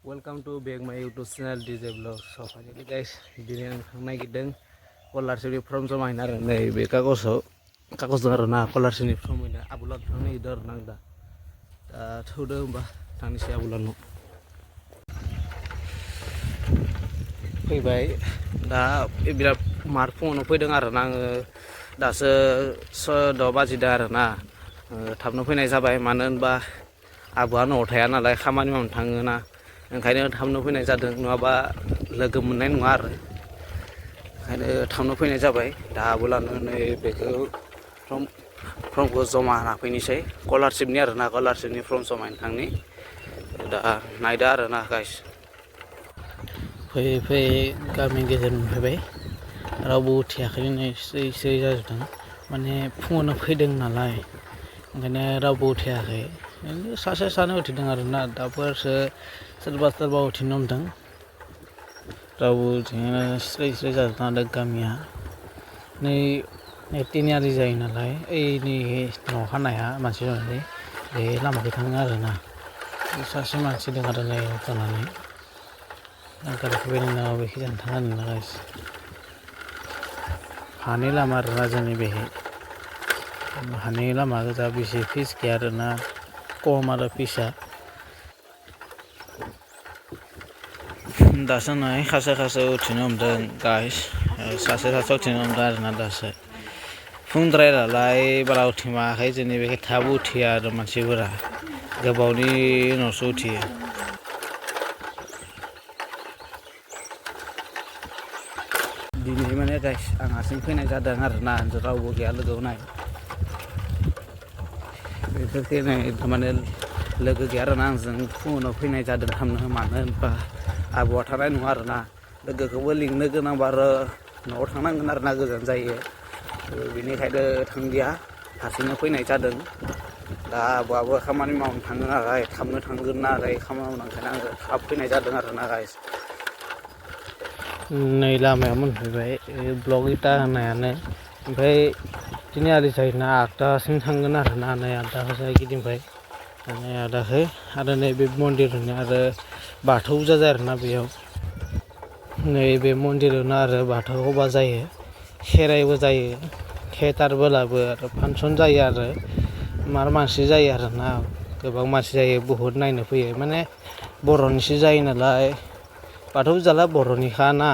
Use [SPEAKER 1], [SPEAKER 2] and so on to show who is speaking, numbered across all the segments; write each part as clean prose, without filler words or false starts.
[SPEAKER 1] Welcome to back my YouTube channel DJ Vlog. So finally guys, dini ang nagiting kolarship from joma hina aरो नै बे कागज आरो ना kolarship from hina abulat थांनाय इदर नांदा दा थौदो होमबा थांनोसै abulat न फैबाय दा बिराद मार फुङावनो फैदों आरो ना आङो दासो 10 बाजिदों आरो ना थाबनो फैनाय जाबाय मानो होनबा आबौआ न'आव थाया नालाय खामानि मावनो थाङो ना ओंखायनो थाबनो फैनाय जादों नङाबा लोगो मोननाय नङा आरो ओंखायनो थाबनो फैनाय जाबाय दा आबौलानो नै बेखौ फर्मखौ जमा होना फैनोसै कोलारशिपनि आरो ना कोलारशिपनि फर्म जमा होनो थांनि दा नायदो आरो ना गाइस फैयै फैयै गामि गेजेर मोनफैबाय रावबो उथियाखै नै स्रै जाजोबदों माने फुङावनो फैदों नालाय ओंखायनो रावबो उथियाखै सासे सानै उथिदों आरो ना दाफोरसो सोरबा उथिनो हमदों रावबो उथिनो स्रै जाजोबदों आरो गामिया नै तिनिआलि जायो नालाय ओइनि न' खानाया मानसि दंलै बे लामाखै थाङो आरो ना सासे मानसि दं आरो नै जानानै गारिखौबायनो नाङा बेखि जानो थाङा आरोना गाइस हानि लामा आरो ना जोंनि बेहाय हानि लामा गोजा बेसे फिस गैया आरो ना खम आरो फिसा दासो नै खासे उथिनो हमदों गाइस सासे उथिनो हमदों आरो ना दासो फुंद्राय नालाय बारा उथिमाराखै जोंनि बेहाय थाब उथिया आरो मानसिफोरा गोबावनि उनावसो उथियो दिनै माने गाइस आं हारसिं फैनाय जादों आरो ना रावबो गैया लोगोआव नाय बेफोरखौ नै माने लोगो गैया आरो ना आंजों फुङावनो फैनाय जादों थांनो मानो होनबा आबौआ थानाय नङा आरो ना लोगोखौबो लिंनो गोनांबा आरो न'आव थांनांगोन आरो ना गोजान जायो बेनिखायनो थांदिया हारसिंनो फैनाय जादों दा आबौआबो खामानि मावनो थाङो नालाय थाबनो थांगोन नालाय खामानि मावनो ओंखायनो आङो थाब फैनाय जादों आरो ना गाइस नै लामायाव मोनफैबाय ब्लक इटा होनायानो ओमफ्राय तिनिआलि जायोना 8टासिम थांगोन आरो ना नै 8टाखौ गिदिंबाय नै 8टाखै आरो नैबे मन्दिर होनो आरो बाथौ जायो आरो ना बेयाव नैबे मन्दिरावनो आरो बाथौ खोबा जायो खेराइबो जायो थियेटारबोलाबो आरो फांसन जायो आरो मार मानसि जायो आरो ना गोबां मानसि जायो बहुद नायनो फैयो माने बर'निसो जायो नालाय बाथौ फुजाला बर'निखा ना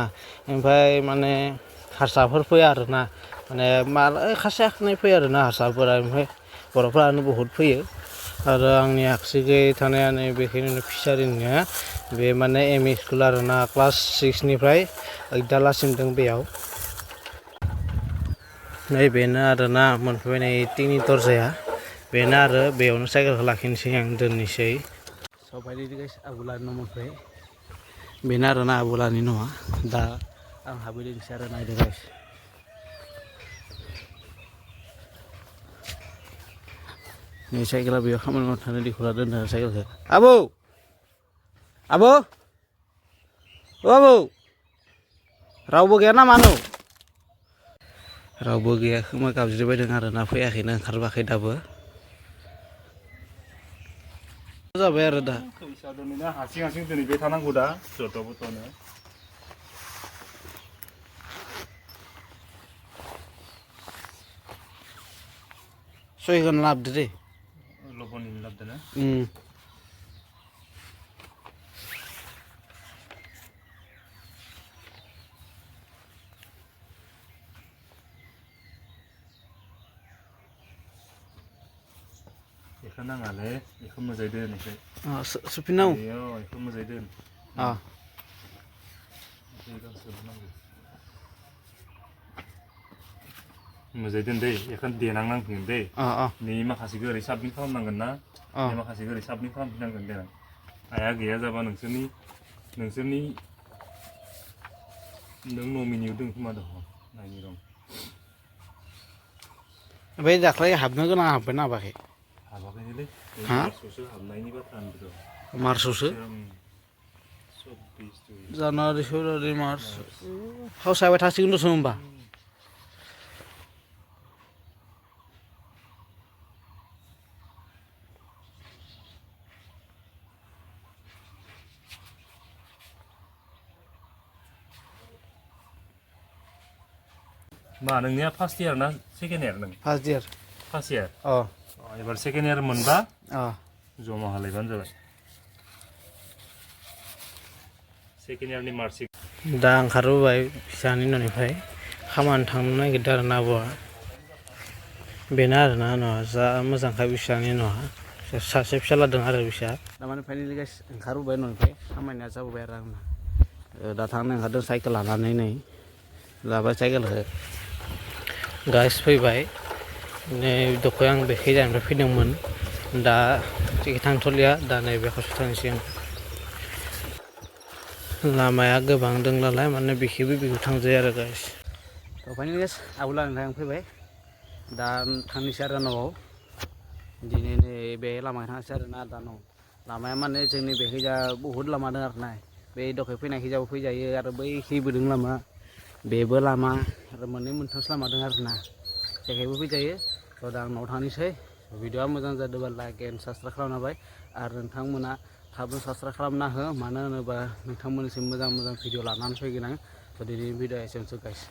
[SPEAKER 1] ओमफ्राय माने हारसाफोर फैया आरो ना माने खासे खानै फैयो आरो ना हारसाफोरा ओमफ्राय बर'फोरानो बहुद फैयो आरो आंनि आगसिखै थानाया नै बेखिनिनो फिसारिनिया बे माने एमइ स्कुल आरो ना क्लास 6निफ्राय 8 दालासिम दं बेयाव नै बेनो आरो ना मोनफैबाय नै तिनि दरजाया बेनो आरो बेयावनो साइकेलखौ लाखिनोसै आं दोननोसै सबायदि गाइस आबौलानि न' मोनफैबाय बेनो आरो ना आबौलानि न'आ दा आं हाबहैदोंसै आरो नायदो गाइस नै साइकेला बेयाव खामानि मावनो थांनो दिखुला दोनदों साइकेलखौ आबौ रावबो गैया नामा न' रावबो गैया खोमा गाबज्रिबायदों आरो ना फैयाखैनो ओंखारबोआखै दाबो जाबाय आरो दा
[SPEAKER 2] हारसिं दोनैबाय थानांगौ दा जथ'बथ'नो
[SPEAKER 1] सयखौनो लाबोदो दे
[SPEAKER 2] लब'नि लाबोदो ना बेखौ नाङालै बेखौ मोजाङै दोन
[SPEAKER 1] सुफिननांगौ
[SPEAKER 2] बेखौ मोजाङै दोन मोजाङै दोन दै बेखौ देनांनांगोन दै नै माखासेखौ ओरै साबमिट खालामनांगोन ना नै माखासेखौ ओरै साबमिट खालामफिननांगोन देनां आइया गैया जाबा नोंसोरनि नों नमिनियाव दं खोमा दं नायनि दं
[SPEAKER 1] ओमफ्राय दाख्लै हाबनो गोनां हाबबायना हाबाखै
[SPEAKER 2] हाबाखैनोलै मार्चआवसो हाबनायनि बाथ्रा होनदों
[SPEAKER 1] मार्चआवसो जानुवारि फेब्रुवारि मार्च खावसे हाबाय थासिगोन दस' होमबा
[SPEAKER 2] मा नोंनिया फार्स्ट इयार ना सेकेन्ड इयार नों
[SPEAKER 1] फार्स्ट इयार
[SPEAKER 2] फार्स्ट इयार
[SPEAKER 1] अ
[SPEAKER 2] एबार सेकेन्ड इयार मोनबा
[SPEAKER 1] अ
[SPEAKER 2] जमा हालायबानो जाबाय सेकेन्ड इयारनि मार्कशिट
[SPEAKER 1] दा ओंखारबोबाय फिसानि न'निफ्राय खामानि थांनो नागिरदों आरो ना आबौआ बेनो आरोना न'आ जा मोजांखाय फिसानि न'आ सासे फिसाला दं आरो फिसा थारमाने फाइनालि गाइस ओंखारबोबाय न'निफ्राय खामानिया जाबोबाय आरो आंना दा थांनो ओंखारदों साइकेल लानानै नै लाबाय साइकेलखौ गाइस फैबाय नै दखौ आं बेखै जानिफ्राय फैदोंमोन दा जेखि थांथ'लिया दा नैबे खावसे थांनोसै आं लामाया गोबां दं नालाय माने बेखिबो थांजायो आरो गाइस थ' फाइनालि गाइस आबौलानिफ्राय आं फैबाय दा थांनोसै आरो न'आव दिनै नै बे लामायाव थांनोसै आरो ना दा न' लामाया माने जोंनि बेखैजा बहुद लामा दं आरो ना बे दखै फैनायखैजाबो फैजायो आरो बैखैबो दं लामा बेबो लामा आरो मोननै मोनथामसो लामा दं आरो ना जेखैबो फैजायो थ' दा आं न'आव थांनोसै भिडिअआ मोजां जादोंबा लाइक एन्ड साबस्क्राइब खालामना होबाय आरो नोंथांमोना थाबनो साबस्क्राइब खालामना हो मानो होनोबा नोंथांमोननिसिम मोजां भिडिअ लानानै फैगोन आं थ' दिनैनि भिडिअआ एसेनोसै गाइस